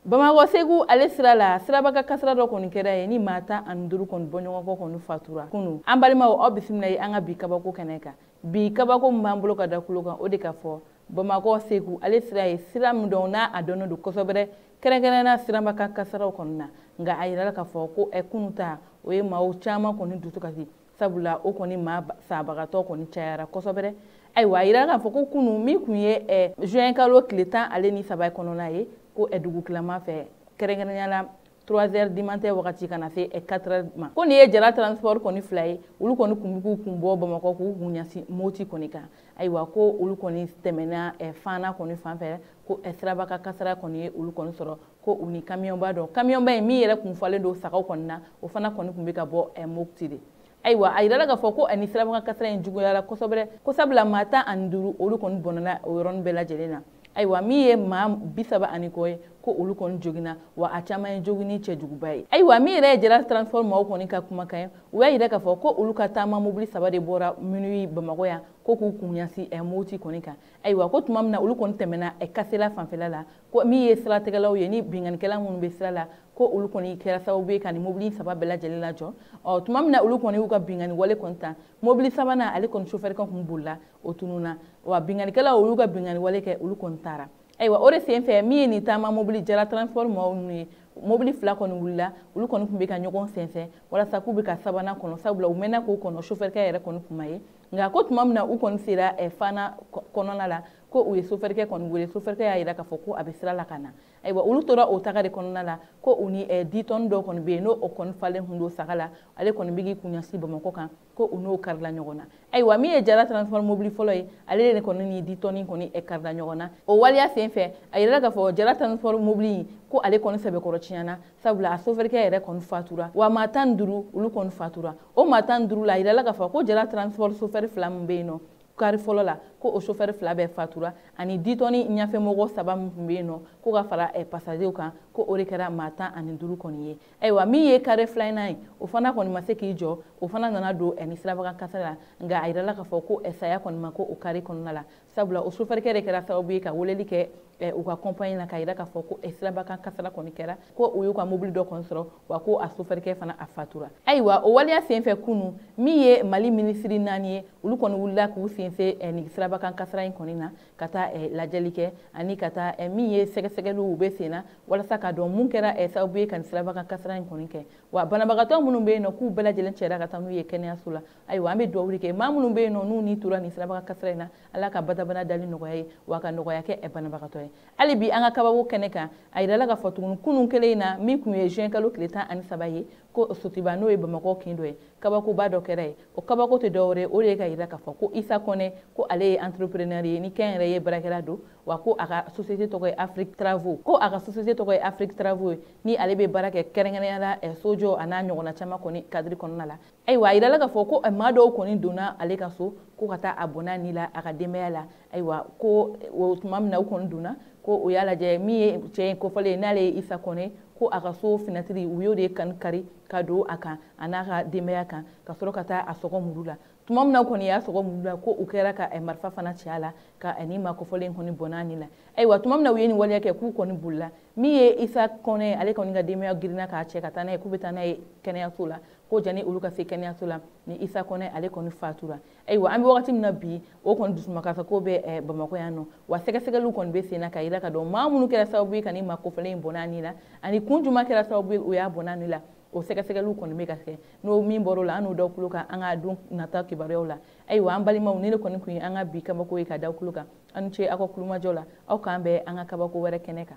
Bamakɔ Segu ale sira la, siraba ka kasara dɔ kɔni kɛra yen ni maa 15 kɔni bɔɲɔgɔnkɔ kɔni fatura kunu. An balimaw, aw bisimila ye an ka bi kabako kɛnɛ kan. Bi kabako min b'an bolo ka da kulo kan, o de ka fɔ Bamakɔ Segu ale sira ye sira min dɔn n'a a dɔnnen don kosɛbɛ, kɛrɛnkɛrɛnnenya siraba ka kasaraw kɔni na. Nka a yirala k'a fɔ ko kunu ta o ye maaw caman kɔni dusu kasi, sabula o kɔni maa sabagatɔ kɔni cayara kosɛbɛ. Ayiwa, a yirala k'a fɔ ko kunu min kun ye juin kalo tile 13 kɔnɔna ye, ko dugukilama fɛ, kɛrɛnkɛrɛnnenya la 3 heures du matin wagati ka na se 4 heures ma, ko nin ye Jara Transport kɔni fila ye, olu kɔni kun bɛ k'u kun bɔ Bamakɔ k'u kun ɲɛsin Moti kɔni kan. Ayiwa, ko olu kɔni tɛmɛna Fana kɔni fan fɛ, ko siraba ka kasara kɔni ye olu kɔni sɔrɔ, ko u ni kamiyɔnba dɔ, kamiyɔnba in min yɛrɛ kun falen don sagaw kɔni na, o fana kɔni kun bɛ ka bɔ Mopti de. Ayiwa, a yirala k'a fɔ ko ani siraba ka kasara in juguyara kosɛbɛ, ko sabula maa 15 olu kɔni bɔnɛna o yɔrɔnin bɛɛ lajɛlen na. Ayiwa, min ye maa 30 ani kɔ ye, ko olu kɔni joginna, wa a caman ye joginni cɛjuguba ye. Ayiwa, min yɛrɛ ye Jara Transport maaw kɔni ka kumakan ye, u y'a yira k'a fɔ ko olu ka taama mobili 3 de bɔra minuit Bamakɔ yan, ko k'u kun ɲɛsin Moti kɔni kan. Ayiwa, ko tuma min na olu kɔni tɛmɛna Kasela fanfɛla la, ko min ye siratigɛlaw ye ni binkannikɛla minnu bɛ sira la, ko olu kɔni kɛra sababu ye ka nin mobili 3 bɛɛ lajɛlen lajɔ. Ɔ tuma min na olu kɔni y'u ka binkanni wale kɔni ta, mobili sabanan ale kɔni sofɛri kan kun bolila, o tununna. Wa binkannikɛlaw olu ka binkanni wale kɛ, olu kɔni taara. Ayiwa, o de sen fɛ min ye nin taama mobili Jara Transport maaw ninnu ye, mobili 2 kɔni wulila, olu kɔni tun bɛ ka ɲɔgɔn sɛnsɛn walasa k'u bɛ ka sabanan kɔnɔ, sabula u mɛnna k'o kɔnɔ, sofɛrikɛ yɛrɛ kɔni kuma ye. Nka ko tuma min na u kɔni sera Fana kɔnɔna la, ko u ye sofɛrikɛ kɔni wele, sofɛrikɛ y'a jira k'a fɔ ko a bɛ sira la ka na. Ayiwa, olu tora o taga de kɔnɔna la, ko u ni 10 tonnes dɔ kɔni bɛ yen, n'o kɔni falen kun don saga la, ale kɔni bɛ k'i kun ɲɛsin Bamakɔ kan, ko u n'o karila ɲɔgɔn na. Ayiwa, min ye Jara Transport mobili fɔlɔ ye, ale de kɔni ni 10 tonnes kɔni karila ɲɔgɔn na. O waleya sen fɛ, a yirala k'a fɔ Jara Transport mobili in, ko ale kɔni sɛbɛkɔrɔ tiɲɛna, sabula a sofɛrikɛ yɛrɛ kɔni fatura, wa maa 15 olu kɔni fatura. O maa 15 la, a yirala k'a fɔ ko Jara Transport sofɛri 2 min bɛ yen nɔ kari fɔlɔ la, ko o sofɛri 2 bɛɛ fatura, ani 10 tonnes ɲɛfɛmɔgɔ 3 min tun bɛ yen nɔ, ko ka fara passagerw kan, ko o de kɛra maa 15 kɔni ye. Ayiwa, min ye kari filanan ye, o fana kɔni ma se k'i jɔ, o fana nana don ni sirabakan kasara la. Nka a yirala k'a fɔ ko saya kɔni ma ko o kari kɔnɔna la, sabula o sofɛrikɛ de kɛra sababu ye ka weleli kɛ u ka compagnie la, k'a yira k'a fɔ ko sirabakan kasara kɔni kɛra, ko u y'u ka mobili dɔ kɔni sɔrɔ, wa ko a sofɛrikɛ fana a fatura. Ayiwa, o waleya sen fɛ kunu, min ye Mali minisiri 4 ye, olu kɔni wulila k'u sen se nin sirabakan kasara in kɔni na, ka taa lajɛli kɛ, ani ka taa min ye sɛgɛsɛgɛliw bɛ sen na walasa ka dɔn mun kɛra sababu ye ka nin sirabakan kasara in kɔni kɛ. Wa banabagatɔ minnu bɛ yen nɔ, k'u bɛɛ lajɛlen cɛra ka taa n'u ye kɛnɛyaso la. Ayiwa, an bɛ dugawu de kɛ maa minnu bɛ yen nɔ n'u ni tora nin sirabakan kasara in na, Ala ka badabada dali nɔgɔya ye, wa ka nɔgɔya kɛ banabagatɔ ye. Hali bi an ka kabako kɛnɛ kan, a yirala k'a fɔ tuguni kunun kelen in na, min kun ye juin kalo tile 13 ye, ko Sotiba n'o ye Bamakɔ kin dɔ ye, kabakoba dɔ kɛra yen. O kabako tɛ dɔwɛrɛ ye, o de ye ka yira k'a fɔ ko Isa Kɔnɛ, ko ale ye entrepreneur ye, ni kɛnyɛrɛye ye baarakɛla don, wa ko a ka société tɔgɔ ye Afrique Travaux, ko a ka société tɔgɔ ye Afrique Travaux ye, ni ale bɛ baara kɛ kɛrɛnkɛrɛnnenya la sojɔ a n'a ɲɔgɔnna caman kɔni cadre kɔnɔna la. Ayiwa, a yirala k'a fɔ ko maa dɔw kɔni donna ale ka so, ko ka taa a bɔnna ni la a ka denbaya la. Ayiwa, ko o tuma min na u kɔni donna, ko u y'a lajɛ min ye cɛ in kofɔlen ye, n'ale ye Isa Kɔnɛ, ko a ka so finɛtiri u y'o de kani kari ka don a kan a n'a ka denbaya kan, ka sɔrɔ ka taa a sɔgɔ muru la. Tuma min na kɔni y'a sɔgɔ muru la, ko u kɛra ka marifa fana ci a la, ka nin maa kofɔlen kɔni bɔnna ni la. Ayiwa, tuma min na u ye nin waleya kɛ, k'u kɔni bolila. Min ye Isa Kɔnɛ, ale kɔni ka denbaya girinna k'a cɛ ka taa n'a ye, k'u bɛ taa n'a ye kɛnɛyaso la, ko jani olu ka se kɛnɛyaso la, ni Isa Kɔnɛ ale kɔni fatura. Ayiwa, an bɛ wagati min na bi, o kɔni dusumakasa ko bɛ Bamakɔ yan nɔ, wa sɛgɛsɛgɛliw kɔni bɛ sen na ka yira ka dɔn maa minnu kɛra sababu ye ka nin maa kofɔlen in bɔnna ni la, ani kun jumɛn kɛra sababu ye o y'a bɔnna ni la, o sɛgɛsɛgɛliw kɔni bɛ ka kɛ. N'o min bɔr'o la, an n'o d'aw tulo kan an ka don nata kibaruyaw la. Ayiwa, an balimaw, ni ne kɔni kun ye an ka bi kabako ye ka d'aw tulo kan. Aw ni ce aw ka kulomajɔ la, aw k'an bɛn an ka kabako wɛrɛ kɛnɛ kan.